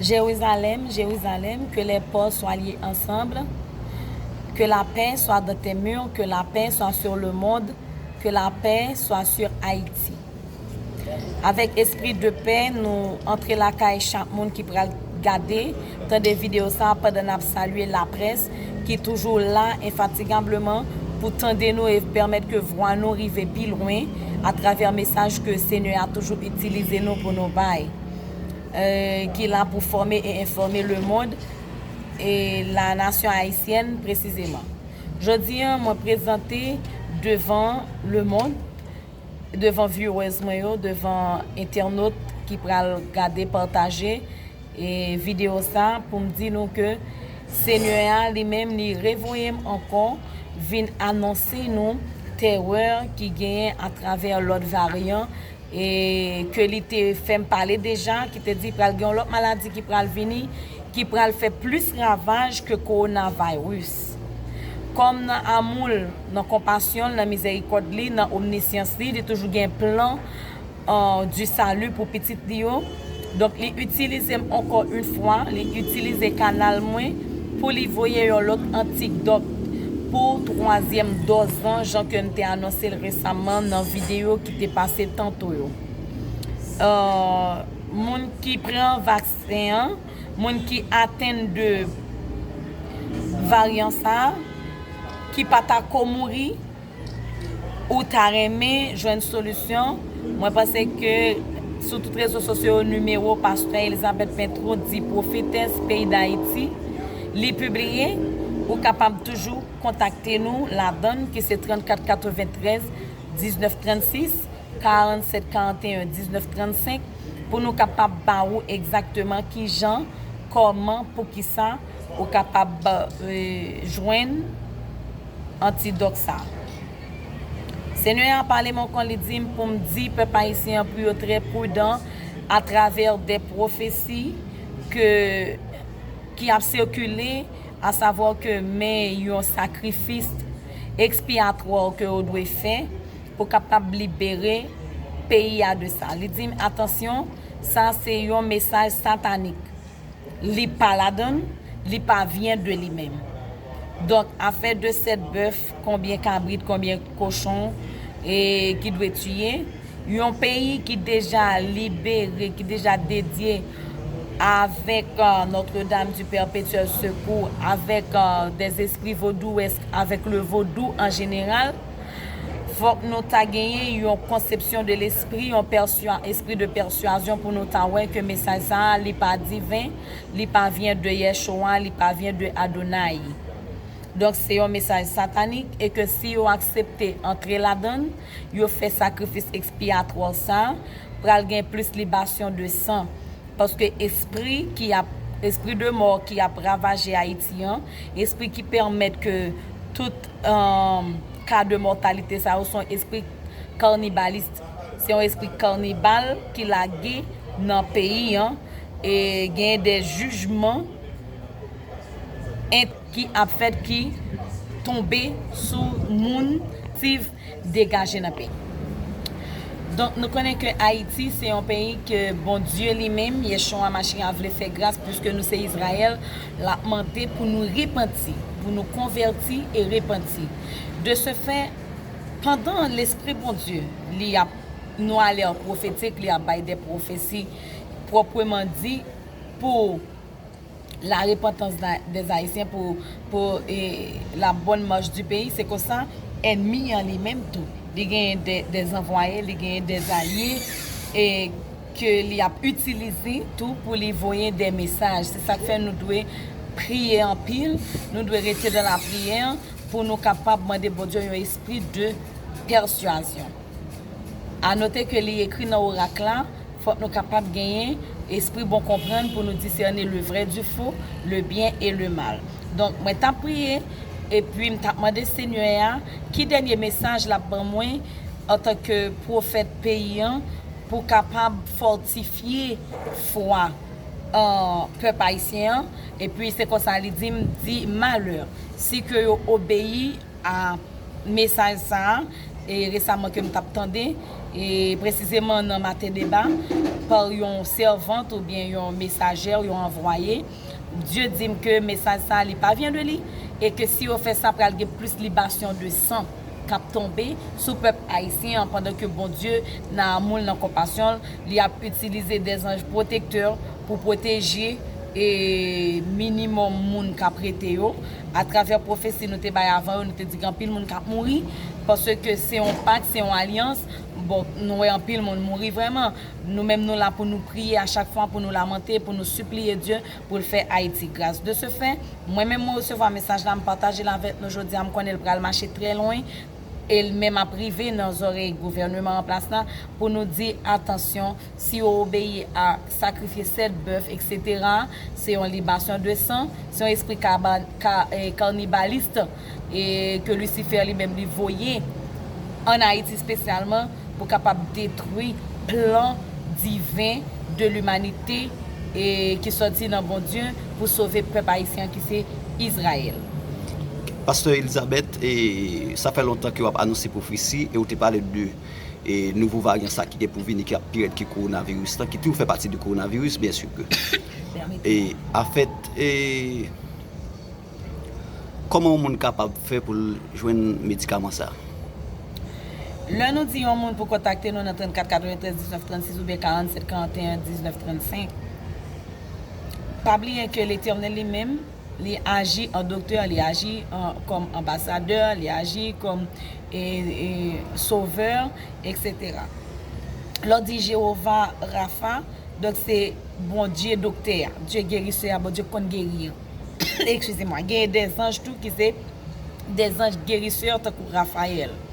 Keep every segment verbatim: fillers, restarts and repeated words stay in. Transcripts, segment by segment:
Jérusalem, Jérusalem, que les ports soient liés ensemble, que la paix soit dans tes murs, que la paix soit sur le monde, que la paix soit sur Haïti. Avèk espri de pè, nou antre lakay chak moun ki pral gade, tande videyo sa a pandan n ap salye laprès ki toujou la enfatigableman pou tande nou e pèmèt ke vwa nou rive pi lwen atravè mesaj ke Senyè a toujou itilize nou pou nou bay, euh, ki la pou fòme e enfòme le monde e la nation haïtienne précisément. Jodi a, mwen prezante devan le monde, devan viewers mwen yo, devan entènot ki pral gade, pataje e videyo sa pou m di nou ke Senyè a li menm li revoye m ankò vin anonse nou terè ki genyen atravè lòt varyan e ke li te fè m pale deja, ki te di pral gen yon lòt maladi ki pral vini, ki pral fè plis ravaj ke kowonaviris. Kòm nan amoul, nan konpasyon l, nan mizerikòd li, nan omnisyans li, li toujou gen plan, euh, du salut pou pitit li yo. Donk, li itilize m ankò yon fwa, li itilize kanal mwen pou li voye yon lòt antidòt pou twazyèm dòz lan, jan ke m te anonse l resaman nan videyo ki te pase tanto yo. Euh, moun ki pran vaksen an, moun ki atenn de varyan sa a, ki pa ta ko mouri, ou ta renmen jwenn solisyon, mwen panse ke sou tout rezo sosyo yo, nimewo pastè Elizabeth Pentreau, di pwofetès peyi Dayiti, li pibliye, ou kapab toujou kontakte nou ladan l, ki se trannkat katreventrèz diznèf trannsis, karannsèt karanteyen diznèf trannsenk, pou nou kapab ba ou egzakteman kijan, kòman, poukisa ou kapab, euh, jwenn antidòt sa. Senyè a pale m ankò, li di m pou m di pèp ayisyen an pou yo trè pridan atravè de pwofesi ke, ki ap sikile, asavwa ke men yon sakrifis ekspiyatwa ke yo dwe fè pou kapab libere peyi a de sa. Li di m, atansyon, sa se yon mesaj satanik. Li pa ladan l, li pa vyen de li menm. Donk, afè de sèt bèf, konbyen kabrit, konbyen kochon, e, ki dwe tiye, yon peyi ki deja libere, ki deja dedye avèk, euh, Notre-Dame du Perpétuel Secours, avèk, euh, des esprits vaudouesques, avèk le vodou an jeneral, fòk nou ta genyen yon konsepsyon de lespri, yon pèswa-, espri de pèswazyon pou nou ta wè ke mesaj sa a, li pa diven, li pa vyen de Yeshua, li pa vyen de Adonai. Donk, se yon mesaj satanik e ke si yo aksepte antre ladan l, yo fè sakrifis ekspiyatwa sa, pral gen plis libasyon de san. Paske espri ki ap, espri de mò ki ap ravaje Ayiti an, espri ki pèmèt ke tout, um, ka de mòtalite sa yo se yon espri kanibalis. Se yon espri kanibal ki lage nan peyi an, e genyen de jijman ent ki ap fèt ki tonbe sou moun, tiv degaje nan peyi. Donk, nou konnen ke Ayiti se yon peyi ke Bondye li menm, Yeshua Mashiach, vle fè gras, piske nou se Izrayèl, l ap mande pou nou repanti, pou nou konvèti e repanti. De ce fait, pandan Lespri Bondye, li ap, nou alè an pwofetik, li ap bay de pwofesi pwòpman di pou la repantans da-, des Ayisyen, pou, pou, e, la bonne marche du pays, se konsa, ènmi an li menm tou, li genyen de, de anvwaye, li genyen de alye, e ke li ap itilize tou pou li voye de mesaj. Se sa k fè nou dwe priye anpil, nou dwe rete dan lapriyè pou nou kapab mande Bondye yon espri de pèswazyon. A note ke li ekri nan orak la, fòk nou kapab genyen espri bon konprann pou nou disène le vrai du faux, le bien et le mal. Donk, mwen t ap priye, epi m t ap mande Senyè a ki dènye mesaj l ap ban mwen antanke pwofèt peyi an pou kapab fòtifye fwa, euh, pèp ayisyen an. Epi se konsa li di m, di malè si ke yo obeyi a mesaj sa a, e resaman ke m t ap tande, e presizeman nan Maten Deba, pa yon sèvant oubyen yon mesajè, yon anvwaye, Dye di m ke mesaj sa a, li pa vyen de li, e ke si yo fè sa, pral gen plis libasyon de san k ap tonbe sou pèp ayisyen an, pandan ke Bondye, nan amou l, nan konpasyon l, li ap itilize dèzanj pwotektè pou pwoteje e minimòm moun k ap rete yo. Atravè pwofesi nou te bay avan yo, nou te di gen anpil moun k ap mouri, paske se yon pak, se yon alyans. Bon, nou wè anpil moun mouri vrèman. Nou menm, nou la pou nou priye a chak fwa, pou nou lamante, pou nou sipliye Dye pou l fè Ayiti gras. De ce fait, mwen menm, mwen resevwa mesaj la, m pataje l avèk nou jodi a, m konnen l pral mache trè lwen, e l menm ap rive nan zòrèy gouvèneman an plas la, pou nou di atansyon, si yo obeyi a sakrifye sèt bèf, et cetera, se yon libasyon de san, se yon espri kaba- ka- e, kannibalis, e ke Lisifè li menm li voye ann Ayiti espesyalman pou kapab detwi plan diven de limanite e ki sòti nan Bondye pou sove pèp ayisyen an ki se Izrayèl. Pastè Elizabeth, e, sa fè lontan ke w ap anonse pwofesi e w te pale de e, nouvo varyan sa ki gen pou vini, ki ap pi rèd ke kowonaviris lan, ki toujou fè pati de kowonaviris, byen si ke. E, anfèt, e, kòman yon moun kapab fè pou l jwenn medikaman sa? Lè nou di yon moun pou kontakte nou nan trannkat katreventrèz diznèf trannsis oubyen karannsèt karanteyen diznèf trannsenk, pa bliye ke Letènèl li menm, li aji an doktè, li aji an, kòm anbasadè, li aji kòm e, e, sovè, et cetera. Lè w di Jewova Rafa, donk se Bondye doktè a, Dye gerisè a, Bondye k konn geri an. Eskize mwa, genyen dèzanj tou ki se dèzanj gerisè tankou Rafayèl.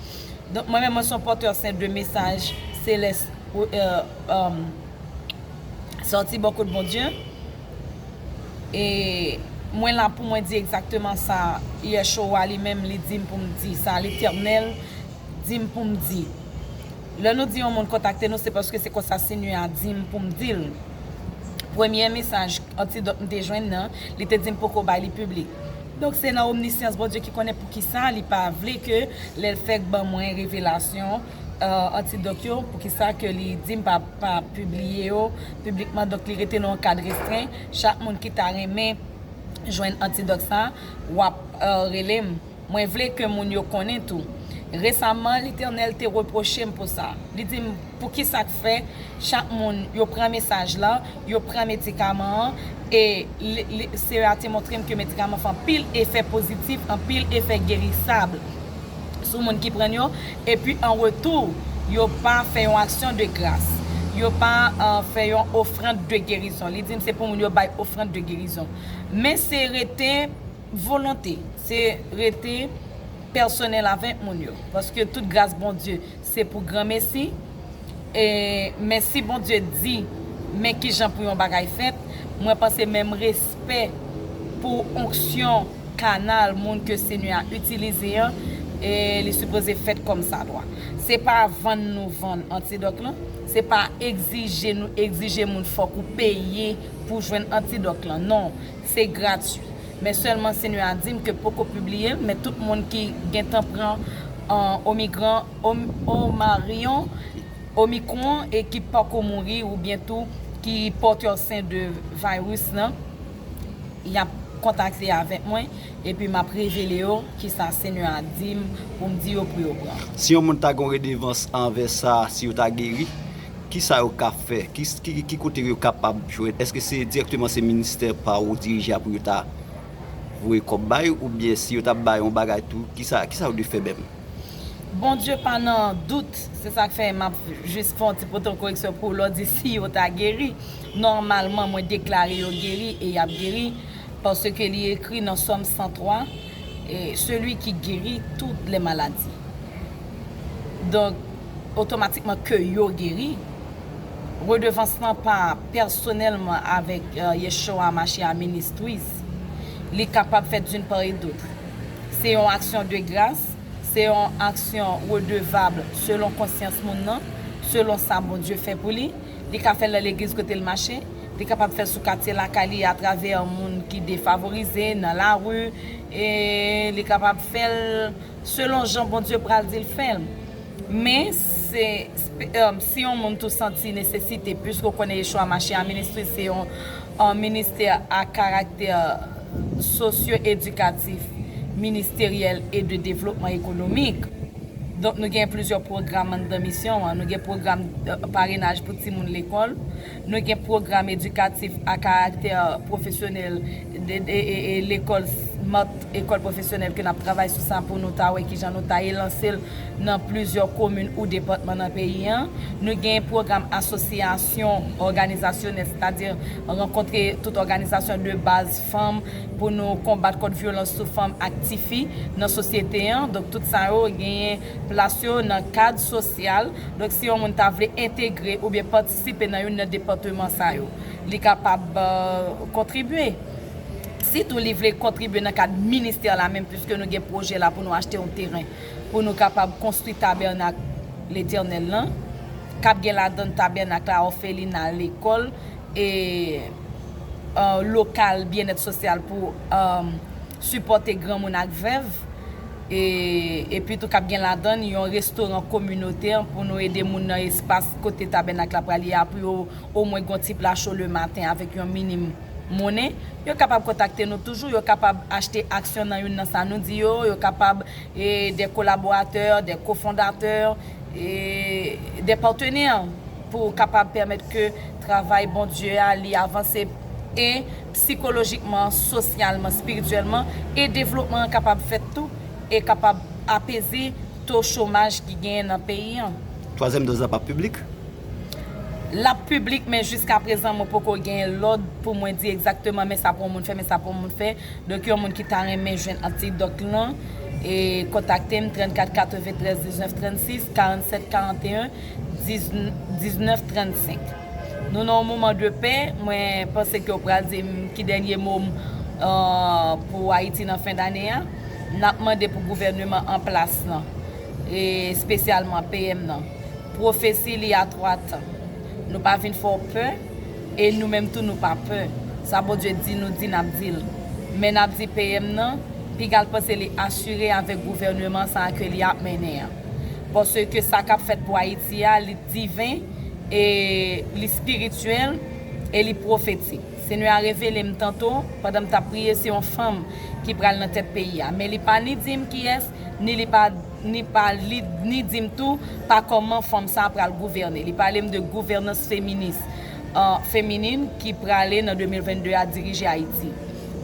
Donk mwen menm, mwen se yon pòtè sen de mesaj selès, e, e, sòti bò kot Bondye. E mwen la pou mwen di egzakteman sa Yeshua li menm li di m pou m di, sa Letènèl di m pou m di. Lè nou di yon moun kontakte nou, se paske se konsa Senyè a di m pou m di l. Premye mesaj antidòt m te jwenn nan, li te di m poko bay li piblik. Donk se nan omnisyans Bondye ki konnen poukisa li pa vle ke lè l fèk ban mwen revelasyon, e, antidòt yo, poukisa ke li di m pa, pa pibliye yo piblikman, donk li rete nan yon kad restren. Chak moun ki ta renmen jwenn antidòt sa, w ap, e, rele m. Mwen vle ke moun yo konnen tou. Resaman, Letènèl te repwoche m pou sa. Li di m, poukisa k fè chak moun yo pran mesaj la, yo pran medikaman an, e li, li, Senyè a te montre m ke medikaman fè anpil efè pozitif, anpil efè gerisab sou moun ki pran yo, epi an retou, yo pa fè yon aksyon de gras. Yo pa, e, fè yon ofrann de gerizon. Li di m se pou moun yo bay ofrann de gerizon. Men se rete volonte, se rete pèsonèl avèk moun yo. Paske tout gras Bondye, se pou granmesi. E, men si Bondye di men kijan pou yon bagay fèt, mwen panse menm respè pou onksyon kanal moun ke Senyè a itilize an, e li sipoze fèt kòmsadwa. Se pa vann nou vann antidòt lan, se pa egzije nou egzije moun fòk ou peye pou jwenn antidòt lan. Non, se gratui. Men sèlman Senyè a di m ke poko pibliye l, men tout moun ki gentan pran, e, omigran, om, omaryon, omikron e ki poko mouri oubyen tou ki pòtè sen de virus lan, y ap kontakte avèk mwen, epi m ap revele yo kisa Senyè a di m pou m di yo pou yo pran. Si yon moun ta gen yon redevans anvè sa, si yo ta geri, kisa yo ka fè? Ki, ki, ki kote yo kapab jwenn? Èske se dirèkteman se ministè pa ou dirije a pou yo ta voye kòb bay, oubyen si yo ta bay yon bagay tou, kisa, kisa yo dwe fè menm? Bondye pa nan dout, se sa k fè m ap jis fè yon ti pote yon koreksyon pou w lè w di si yo ta geri. Nòmalman, mwen deklare yo geri e y ap geri, paske li ekri nan Sòm san twa, e, celui qui guérit toutes les maladies. Donk, otomatikman ke yo geri. Redevans lan pa pèsonèlman avèk, e, Yeshua Mashiach Ministries. Li kapab fèt d'une part et d'autre. Se yon aksyon de gras, se yon aksyon redevab selon konsyans moun nan, selon sa Bondye fè pou li. Li ka fè l nan legliz kote l mache, li kapab fè l sou katye lakay li atravè moun ki defavorize, nan lari, e li kapab fè l selon jan Bondye pral di l fè l. Men se, spe- um, si yon moun tou santi nesesite, piske w konnen Yeshua Mashiach ministri se yon, yon ministè a karaktè sosyo-edikatif, ministeryèl e de devlopman ekonomik. Donk, nou gen plizyè pwogram anndan misyon an. Nou gen pwogram, eh, parenaj pou timoun lekòl. Nou gen pwogram edikatif a karaktè pwofesyonèl de, de, e, e lekòl, mòt ekòl pwofesyonèl ke n ap travay sou sa pou nou ta wè kijan nou ta elanse l nan plizyè komin ou depatman nan peyi an. Nou gen pwogram asosyasyon òganizasyonèl, sètadi rankontre tout òganizasyon de baz fanm pou nou konbat kont vyolans sou fanm ak tifi nan sosyete an. Donk, tout sa yo genyen plas yo nan kad sosyal. Donk, si yon moun ta vle entegre oubyen patisipe nan youn nan depatman sa yo, li kapab, euh, kontribye. Sitou li vle kontribye nan kad ministè la menm, piske nou gen pwojè la pou nou achte yon teren, pou nou kapab konstwi tabènak Letènèl lan, k ap gen ladan tabènak la, òfelina, lekòl, e, euh, lokal byennèt sosyal pou, euh, sipòte granmoun ak vèv. E, epi tou k ap gen ladan yon restoran kominotè pou nou ede moun nan espas kote tabènak la pral ye a, pou yo omwen gen yon ti pla cho lematen avèk yon minim monnen. Yo kapab kontakte nou toujou, yo kapab achte aksyon nan youn nan sa nou di yo, yo kapab, e, de kolaboratè, de kofondatè, e, de patenè pou kapab pèmèt ke travay Bondye a li avanse, e sikolojikman, sosyalman, espirityèlman, e devlopman an kapab fèt tou, e kapab apeze to chomaj ki genyen nan peyi an. Twazyèm doz la p ap piblik? L ap piblik, men jiska prezan mwen poko gen lòd pou mwen di egzakteman men sa pou yon moun fè, men sa pou yon moun fè. Donk, yon moun ki ta renmen jwenn antidòt lan, e kontakte m, trannkat katreventrèz diznèf trannsis, karannsèt karanteyen, diznèf trannsenk. Nou nan yon moman de pè, mwen panse ke w pral di m ki dènye mo m, euh, pou Ayiti nan fen dane a. N ap mande pou gouvèneman an plas lan, e espesyalman P M nan, pwofesi li a twa tan. Nou pa vin fè w pè, e nou menm tou nou pa pè. Sa Bondye di nou di, n ap di l. Men n ap di P M nan, piga l panse li asire avèk gouvèneman sa a ke li ap mennen an. Paske sa k ap fèt pou Ayiti a, li diven, e li espirityèl, e li pwofetik. Senyè a revele m tanto, pandan m t ap priye, se yon fanm ki pral nan tèt peyi a. Men li pa ni di m kiyès, ni li pa, ni pa li, ni di m tou pa kòman fanm sa a pral gouvène. Li pale m de gouvènans feminis, euh, feminin ki prale nan de mil vennde a dirije Ayiti.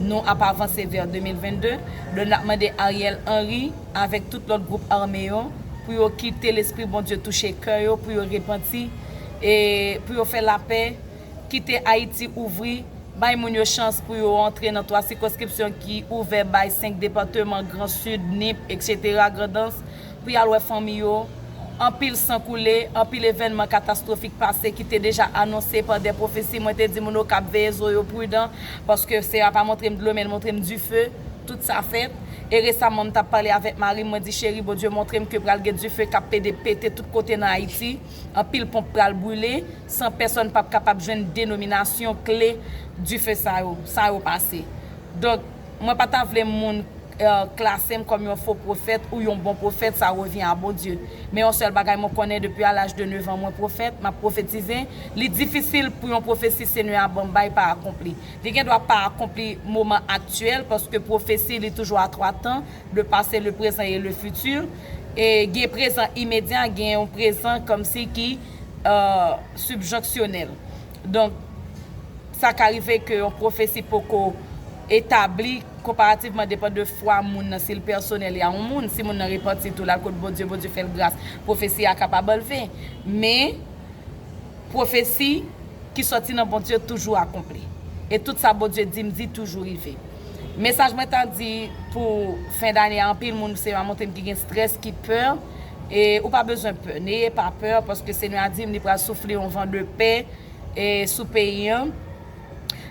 Nou ap avanse vè de mil vennde, donk n ap mande Ariel Henry avèk tout lòt gwoup ame yo pou yo kite Lespri Bondye touche kè yo, pou yo repanti, e pou yo fè lapè, kite Ayiti ouvri, bay moun yo chans pou yo antre nan twa sikonskripsyon ki ouvè bay senk depatman, Gran Sid, Nip, etsetera, Grandans, pou y al wè fanmi yo. Anpil san koule, anpil evènman katastwofik pase ki te deja anonse pa de pwofesi. Mwen te di moun yo k ap veye zo yo pridan, paske Seyè a pa montre m dlo, men l montre m dife. Tout sa fèt. E resaman, m t ap pale avèk mari m, mwen di, cheri, Bondye montre m ke pral gen dife k ap pede pete tout kote nan Ayiti. Anpil ponp pral brile, san pèsòn p ap kapab jwenn denominasyon kle dife sa yo, sa yo pase. Donk, mwen pa ta vle moun, euh, klase m kòm yon fo pwofèt ou yon bon pwofèt, sa revyen a Bondye. Men yon sèl bagay mwen konnen, depi a laj de nèf an mwen pwofèt, m ap pwofetize. Li difisil pou yon pwofesi Senyè a ban m bay pa akonpli. Li gen dwa pa akonpli moman aktyèl, paske pwofesi li toujou a twa tan, le passé, le présent et le futur. E gen prezan imedya, gen yon prezan kòmsi ki, euh, sibjonksyonèl. Donk, sa ka rive ke yon pwofesi poko etabli konparativman depan de fwa moun nan, si l pèsonèl, y a yon moun, si moun nan repanti tou, l al kot Bondye, Bondye fè l gras, pwofesi a kapab anlve. Men, pwofesi ki sòti nan Bondye toujou akonpli. E tout sa Bondye di m di toujou rive. Mesaj mwen ta di pou fen dane a, anpil moun, Senyè a montre m ki gen strès, ki pè. E ou pa bezwen pè. N'ayez pas peur, paske Senyè a di m li pral soufle yon van de pè, e, sou peyi an.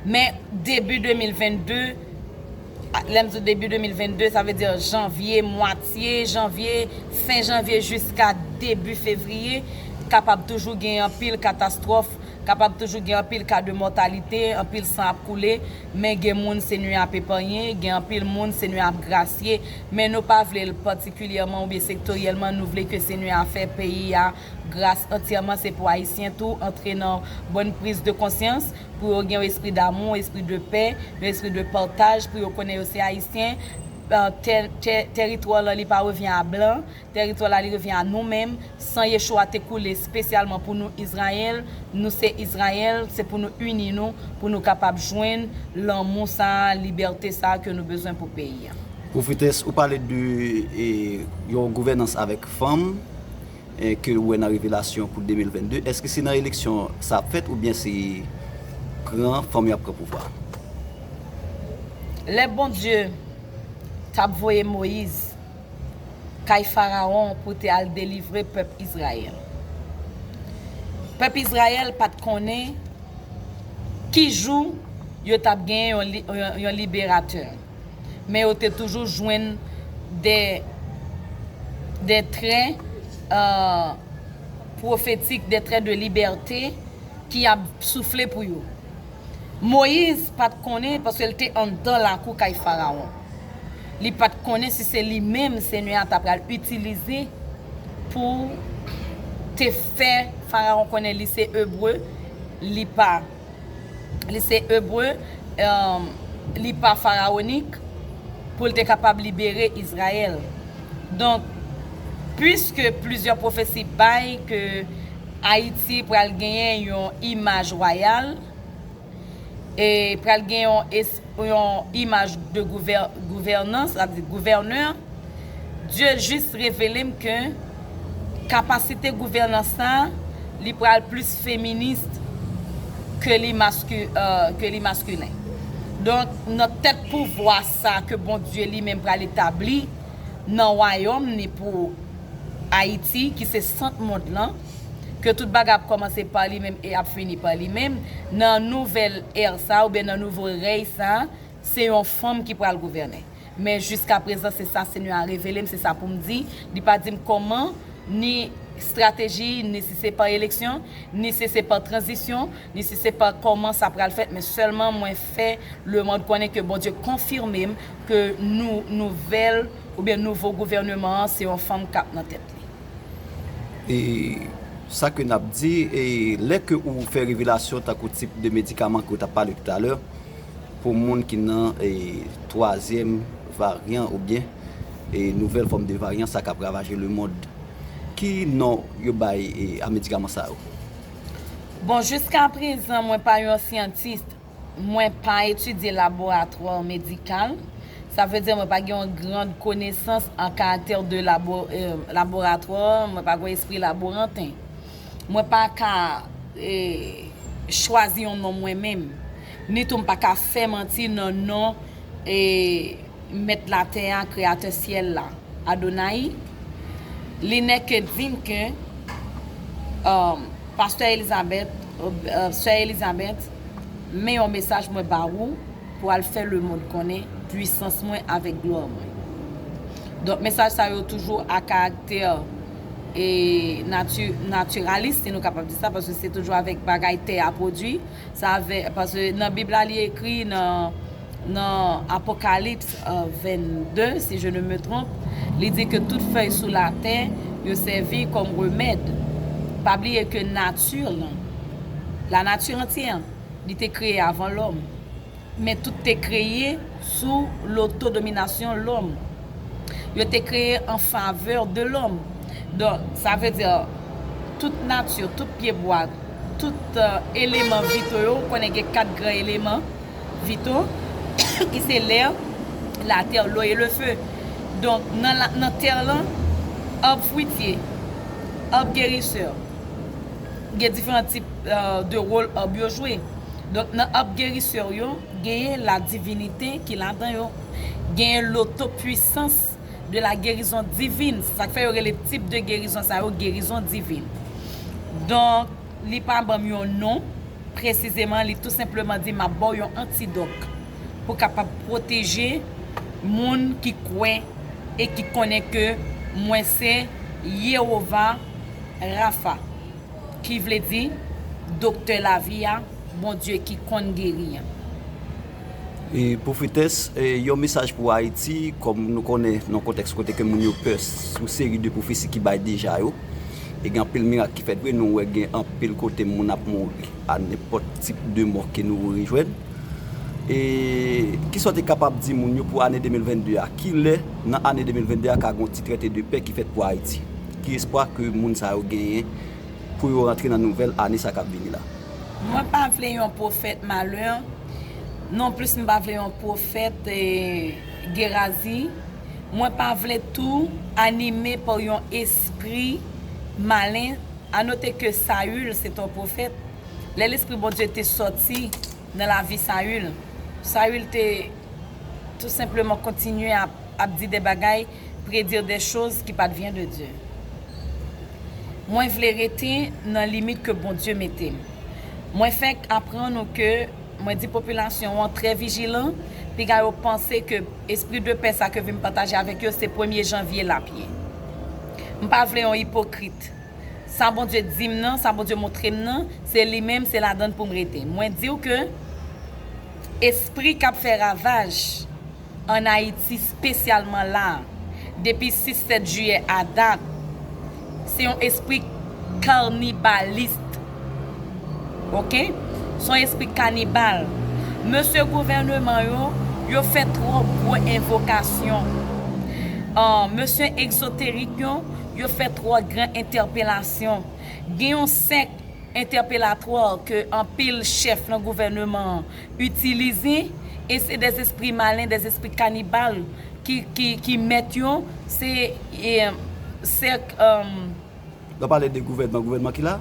Men debi de mil vennde, a, lè m di debi de mil vennde, sa vle di janvye, mwatye janvye, fen janvye jiska debi fevriye, kapab toujou gen anpil katastwòf, Kapab toujou gen anpil ka de mòtalite, anpil san ap koule, men gen moun Senyè a ap epaye, gen anpil moun Senyè a ap grasye, men nou pa vle l patikilyèman oubyen sektoryèlman, nou vle ke Senyè a fè peyi a gras antyèman, se pou Ayisyen tou antre nan bòn priz de konsyans, pou yo gen yon espri damou, espri de pè, yon espri de pataj, pou yo konnen yo se Ayisyen. Tè, tè, tèritwa lan li pa revyen a blan, tèritwa la li revyen a nou menm. San Yeshua te koule espesyalman pou nou Izrayèl, nou se Izrayèl, se pou nou ini nou, pou nou kapab jwenn lanmou sa a, libète sa a ke nou bezwen pou peyi a. Pwofetès, ou pale de e, yon gouvènans avèk fanm e, ke ou wè nan Revelasyon pou de mil vennde. Èske se nan eleksyon sa ap fèt oubyen se pran fanm yo ap pran pouvwa? Lè Bondye t ap voye Moyiz kay Farawon pou te al delivre pèp Izrayèl. Pèp Izrayèl pa t konnen ki jou yo t ap genyen yon, li- yon, yon liberatè. Men yo te toujou jwenn de, de trè euh, pwofetik, de trè de libète ki ap soufle pou yo. Moyiz pa t konnen paske l te anndan lakou kay Farawon. Li pa t konnen si se li menm Senyè a ta pral itilize pou te fè Farawon konnen li se Ebre, li pa li se Ebre, um, li pa farawnik, pou l te kapab libere Izrayèl. Donk, piske plizyè pwofesi bay ke Ayiti pral genyen yon imaj wayal, e pral gen yon, es- yon imaj de gouvè- gouvènans, sa vle di gouvènè, Dye jis revele m ke kapasite gouvènans sa, li pral plis feminis ke li maski- euh, ke li maskilen. Donk, nan tèt pouvwa sa ke Bondye li menm pral etabli nan wayòm ni pou Ayiti, ki se sant mond lan, ke tout bagay ap kòmanse pa li menm e ap fini pa li menm, nan nouvèl è sa oubyen nan nouvo rèy sa, se yon fanm ki pral gouvène. Men jiska prezan, se sa Senyè a revele m, se sa pou m di. Li pa di m kòman, ni estrateji, ni si se pa eleksyon, ni si se pa tranzisyon, ni si se pa kòman sa pral fèt, men sèlman mwen fè lemonn konnen ke Bondye konfime m ke nou, nouvèl oubyen nouvo gouvèneman an, se yon fanm k ap nan tèt li. E sa ke n ap di, e lè ke ou fè revelasyon tankou tip de medikaman ke w t ap pale toutalè, pou moun ki nan e, twazyèm varyan oubyen e, nouvèl fòm de varyan sa k ap ravaje lemonn. Ki non yo bay e, a medikaman sa yo? Bon, jiska prezan, mwen pa yon syantis, mwen pa etidye laboratwa medikal. Sa vle di mwen pa gen yon gran konesans an karaktè de labo, e, laboratwa, mwen pa gen espri laboranten. Mwen pa ka e, chwazi yon non mwen menm. Ni tou m pa ka fè manti nan non e, Mèt latè a, Kreyatè syèl la, Adonaï. Li nèk ke di m ke um, Pastè Elizabeth, euh, Sè Elizabeth, men yon mesaj mwen ba ou pou al fè lemonn konnen pwisans mwen avèk glwa mwen. Donk, mesaj sa yo toujou a karaktè e nati, natiralis, si nou kapab di sa, paske se toujou avèk bagay tè a pwodui. Sa avè, paske nan Bib la, li ekri nan, nan Apokalips euh, vennde, si je ne me trompe, li di ke tout fèy sou latè, yo sèvi kòm remèd. Pa bliye ke nati lan, la nati antyè, li te kreye avan lòm. Men tout te kreye sou lotodominasyon lòm. Yo te kreye an favè de lòm. Donk, sa vle di, tout nati, tout pyebwa, tout euh, eleman vito yo, ou konnen gen kat gran eleman vito, ki se lè, latè, lo e le fe. Donk, nan, la- nan tè lan, ab fwitye, ab gerisè, gen diferan tip euh, de wòl ab yo jwe. Donk, nan ab gerisè yo, genyen la divinite ki ladan yo. Genyen lotopwisans de la guérison divine. Se sa k fè yo rele tip de gerizon sa yo gerizon divin. Donk, li pa ban m yon non presizeman, li tou senpleman di m ap ba w yon antidòt pou kapab pwoteje moun ki kwè e ki konnen ke mwen se Yewova Rafa, ki vle di Doktè lavi a, Bondye ki konn geri an. E pwofetès, e, yon mesaj pou Ayiti, kòm nou konnen nan kontèks kote ke moun yo pè sou seri de pwofesi ki bay deja yo. E gen anpil mirak ki fèt vre, nou wè gen anpil kote moun ap mouri a nenpòt tip de mò ke nou rejwenn. E kisa w te kapab di moun yo pou ane de mil venn de a? Kilè nan ane de mil venn de a ka gen yon ti trete de pè ki fèt pou Ayiti? Ki espwa ke moun sa yo genyen pou yo rantre nan nouvèl ane sa k ap vini la? Mwen pa vle yon pwofèt malè, non plis m pa vle yon pwofèt e, gerazi. Mwen pa vle tou anime pa yon espri malen. A note ke Sayil se te yon pwofèt. Lè Lespri Bondye te sòti nan lavi Sayil, Sayil te tou senpleman kontinye ap, ap di de bagay, prédire des choses qui pa t vyen de Dye. Mwen vle rete nan limit ke Bondye mete m. Mwen fèk aprann ou ke mwen di popilasyon an trè vijilan, piga yo panse ke espri de pè sa ke vin pataje avèk yo se premye janvye l ap ye. M pa vle yon ipokrit. Sa Bondye di m nan, sa Bondye montre m nan, se li menm, se ladan l pou m rete. Mwen di w ke espri k ap fè ravaj ann Ayiti, espesyalman la, depi sis sèt jiyè a dat, se yon espri kanibalis. Oke? Se yon espri kanibal. Mesye gouvèneman yo, yo fè twòp gwo envokasyon. An, mesye egzoterik yo, yo fè twòp gran entèpelasyon. Gen yon sèk entèpelatwa ke anpil chèf nan gouvèneman an itilize, e se de zespri malen, de zespri kanibal ki, ki, ki mèt yo, se e, sèk. W ap pale de gouvènman, gouvènman ki la?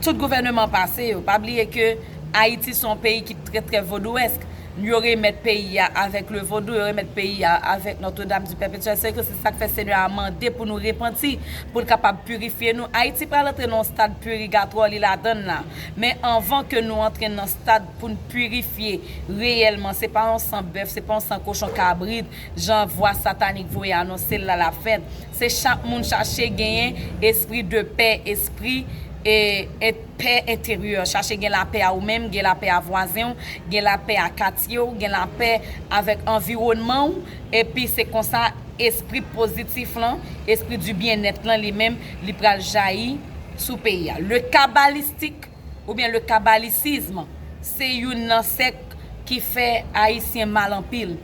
Tout gouvèneman pase yo. Pa bliye ke Ayiti se yon peyi ki trè, trè vodouwèsk. Yo remèt peyi a avèk le vodou, yo remèt peyi a avèk Notre-Dame du Perpétuel Secours. Se sa k fè Senyè a mande pou nou repanti, pou l kapab pirifye nou. Ayiti pral antre nan yon stad pirigatwa, li ladan l la. Men anvan ke nou antre nan stad pou n pirifye reyèlman, se pa yon san bèf, se pa yon san kochon kabrit, jan vwa satanik voye anonse l la, l ap fèt. Se chak moun chache genyen espri de pè, espri e, e pè enteryè. Chache gen lapè a ou menm, gen lapè a vwazen w, gen lapè a katye w, gen lapè avèk anviwònman w. Epi se konsa espri pozitif lan, espri du bien-être lan li menm, li pral jayi sou peyi a. Le kabalistik oubyen le kabalisizm, se youn nan sèk ki fè Ayisyen mal anpil.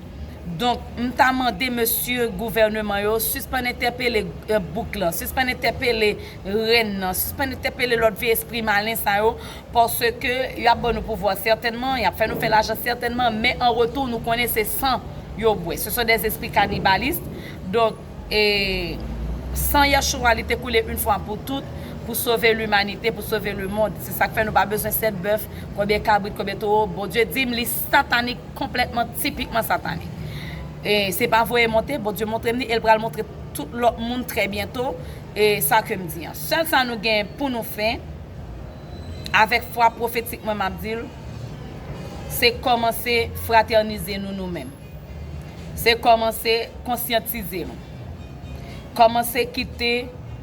Donk, m ta mande mesye gouvèneman yo, sispann entèpele e, bouk lan, sispann entèpele rèn nan, sispann entèpele lòt vye espri malen sa yo, paske y ap ban nou pouvwa sètènman, y ap fè nou fè lajan sètènman, men an retou, nou konnen se san yo bwè. Ce sont des esprits cannibalistes. Donk, e san Yahshua, li te koule yon fwa pou tout, pou sove limanite, pou sove lemonn. Se sa k fè nou pa bezwen sèt bèf, konbyen kabrit, konbyen towo. Bondye di m li satanik, konplètman, tipikman satanik. E se pa voye monte, Bondye montre m li, e l pral montre tout lòt moun trè byento, e sa ke m di an. Sèl sa nou gen pou nou fè, avèk fwa pwofetik mwen m ap di l, se kòmanse fratènize nou nou menm. Se kòmanse konsyantize nou. Kòmanse kite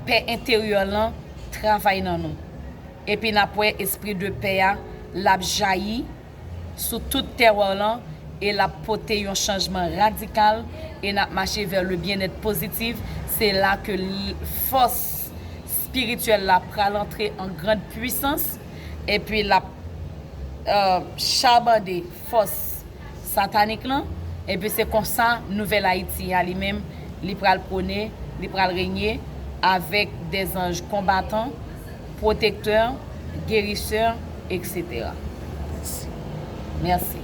pè enteryè lan travay nan nou. Epi n ap wè espri de pè a, l ap jayi sou tout tèwa lan e l ap pote yon chanjman radikal e n ap mache vè le bien-être pozitif. Se la ke fòs espirityèl la pral antre an grand pwisans epi l ap e, chabande fòs satanik lan, epi se konsa nouvèl Ayiti a li menm, li pral pwone, li pral renye avèk dè zanj konbatan, pwotektè, gerisè, etsetera. Mèsi.